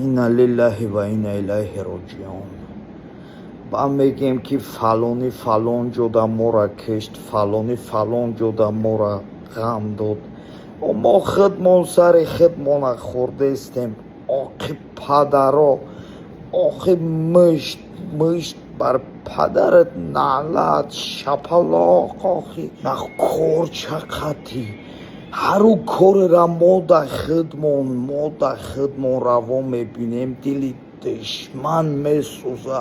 Инна лиллаҳи ва инна илайҳи роҷиун. Ба мегем, ки фалонӣ фалон ҷода мора кишт, фалонӣ фалон ҷода мора ғам дод. Мо худмон сари худмона хӯрдестем. Оқи падаро, охи мушт мушт бар падарат наълат, шапалоқ. Охи на корча қатӣ ҳару корера мо да худмон раво мебинем, дили душман месӯза,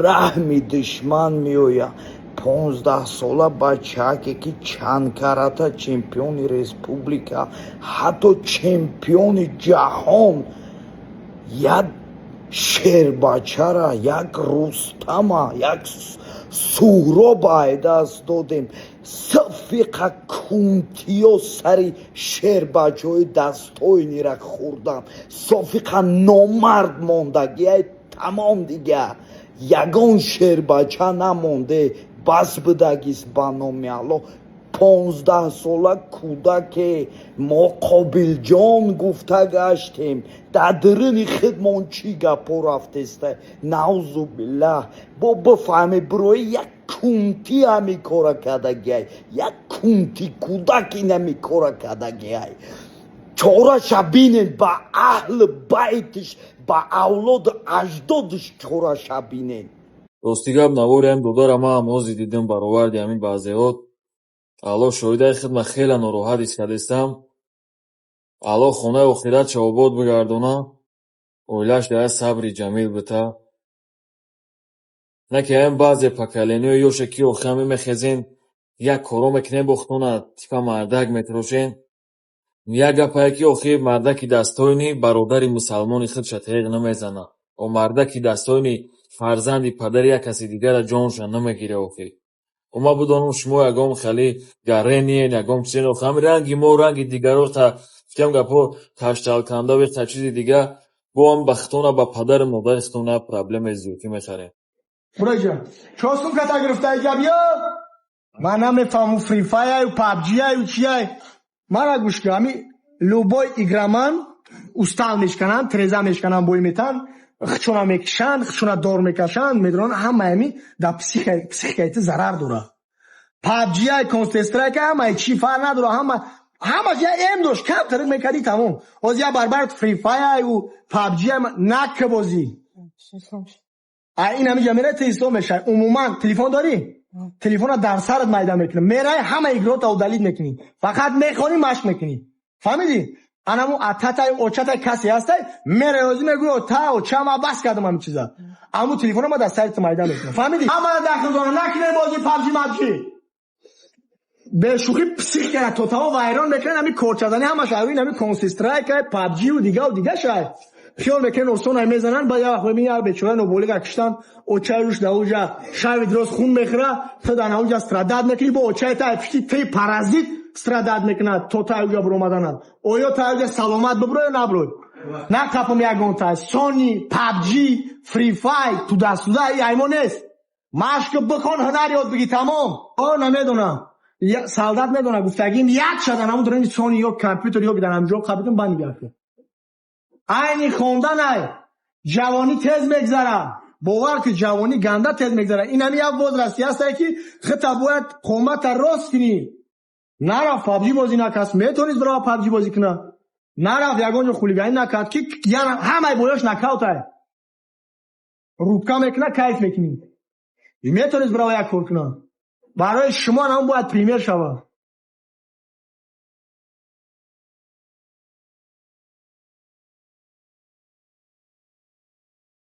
раҳми душман меояд. 15-сола бачааке, ки чандкарата чемпиони республика, ҳатто чемпиони ҷаҳон, як шербачара, як Рустама, як Суҳроба айдаст додем. Сафиқа кунтиё сари шербачаҳои дастойнира хӯрдам. Софиқа номард мондагиай, тамом, дига ягон шербача намонде, бас бидагист, ба номи Аллоҳ. 15-сола кӯдаке мо Қобилҷон гуфта гаштем, дар даруни худмон чӣ гапҳо рафтеста? Наузу биллаҳ. Бо бифаҳме, бирои як кунтӣ ҳами кора кардагиай, як кунти кӯдак инами кора кардагиай. Чораша бинен, ба аҳли байтиш, ба авлоду аҷдодиш чораша бинен. Рости гап, навори ҳамин додарам ман ҳам дидим, бароварди ҳамин баъзеҳо. Аллоҳ шоҳидаи худ, ман хеле нороҳат ҳис кардастам. Аллоҳ хонаи охиратша обод бигардона, оилааш дар сабри ҷамил бита. На ки ҳамин баъзе поколение ҳои ёше, ки охи ҳамин мехезен, як коро мекунем, бо худтона типа мардак метарошен. Як гапае, ки охи мардаки дастойни бародари мусалмони худша теғ намезана. О мардаки дастойни фарзанди падари як каси дигара ҷонша намегирад охи. О ман бидонам, шумо ягон хеле гарениен, ягон чизе, охи ҳамин ранги мо, ранги дигаро та гуфтиам гапҳо ташталканда та чизи дига, бо ҳам ба худтона, ба падару модари худтона проблемаи зиёдӣ мехарем. Бураҷа, чо сумката гирифта иҷа биё? Ман намефаҳмам, Фри Файраю, Пабҷияю, чияй. Мара гӯш ки, ҳами любой игроман устал мешкананд, треза мешкананд, бой метан, хичона мекишанд, хичона дор мекашанд, медонанд, ҳамаи ҳами дар психикаи ту зарар дорад. Пабҷияй, Контер-Страйк, ҳамаи чӣ фарқ надорад, ҳама ҳамаш я эм дошт, кам тарик мекардӣ, тамом. Ҳозир я барбар Фри Файраю, Пабҷия нака бозӣ. А ин ҳамиҷа мерай, ту ислом мешавӣ. Умуман телефон дорӣ? Телефонро дар сарат майда мекунӣ. Мерай, ҳама игра ҳота удалить мекунӣ. Фақат мехонӣ, машқ мекунӣ. Фаҳмидӣ? Анаму ататай, очатай касе ҳастай, мерай, ҳозир мегӯӣ: «Та оча, ма бас кардам ҳамин чиза». Аму телефонро ма дар сари ту майда мекунам. Фаҳмидӣ? Ҳамара дахл дорам, накунем бозӣ Пабҷи мабҷи. Бешӯхӣ, психикара то тамом вайрон мекунанд, ҳамин корчазанӣ ҳамаш ин ҳамин Контер-Страйка, Пабҷию дигаву дига шай. Хиёл мекунен осонай, мезананд, баъд як вақт мебини, як бечора ноболиға киштан, очаюш дар уҷа шави дроз хун мехӯра, ту дар уҷа страдать мекунӣ, бо очаи та пишти ти паразит страдать мекунад, то та уҷа биромаданад. Оё та уҷа саломат бибро ё наброй? На қапам ягонта Сони, Пабҷи, Фри Файр, туда-сюда и аймо нест. Машқ бихон, ҳунар ёд бигӣ, тамом. О намедонам. Солдат медонад, гуфтагим як шадан ҳамун дорани Сони ё компютер ё дар ҳамҷо қабидум ба нигаҳ. Айни хонданай, ҷавонӣ тез мегзарад, бовар ки, ҷавонӣ ганда тез мегзарад. Ин ҳами як возраст и ҳастае, ки хита бояд қомата рост кунӣ. Нарафт Пабҷи бозӣ накард, метавонист бирава Пабҷи бозӣ кунад. Нарафт, ягон ҷо хулиганӣ накард, ки ҳамаи боёш нокаут ай, рубка мекунад, кайф мекунӣ. Метавонист бирава як кор кунад. Барои шумо ҳам бояд пример шавад.